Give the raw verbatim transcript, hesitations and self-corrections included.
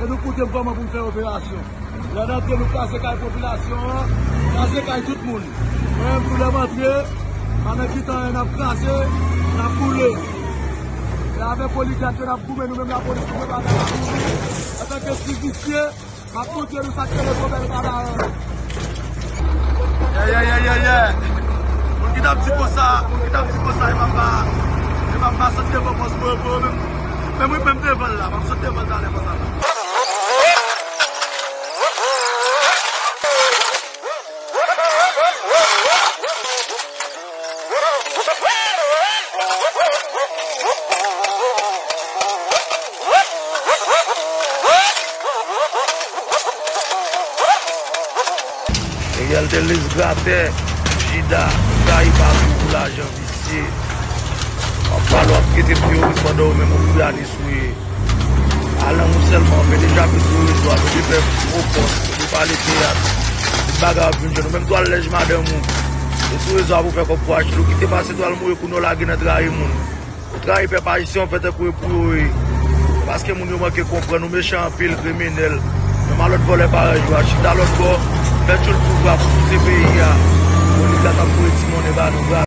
E nou koute m kòman pou m fè operasyon. Lè n antre, nou kraze kay popilasyon an, kraze kay tout moun. Mwen menm tou, lè m antre, pa nan kite anyen, n ap kraze, n ap boule. E avèk oligat yo, n ap goumen, nou menm lapolis, nou fè bagay la pou nou. Antanke ti visye, m ap montre nou sa k rele gwo bèl kadaran. Yeah, yeah, yeah, yeah, yeah. Moun ki t ap di konsa, moun ki t ap di konsa, e m ap ba, e m ap ba sot devan pòs mwen, mwen menm. Men mwen menm devan l la, m ap sot devan l talè konsa la. Ariel te lis gratè, jida, trayi patri pou lajan visye. W ap pale, w ap trete m teworis pandan ou menm ou Kriyanis ou ye. Alan ou sèlman, mete jape sou rezo a, mete fè gwo pòs, mete pale teyat. Tout bagay ap vin jwenn ou. Menm tou al lèj madanm ou. E sou rezo a pou fè kòb pou achte. Ou kite pase tou al mouri kounye w lage nan trayi moun. Ou trayi pèp ayisyen, ou fè tankou e pou yo ye. Paske moun yo manke konprann, ou mechan anpil, kriminèl. Menm a lòt vòlè parèy ou a, chita lòt bò, fè tchoul pouvwa pou souse peyi a. Oligat ap voye ti monnen ba nou, bra.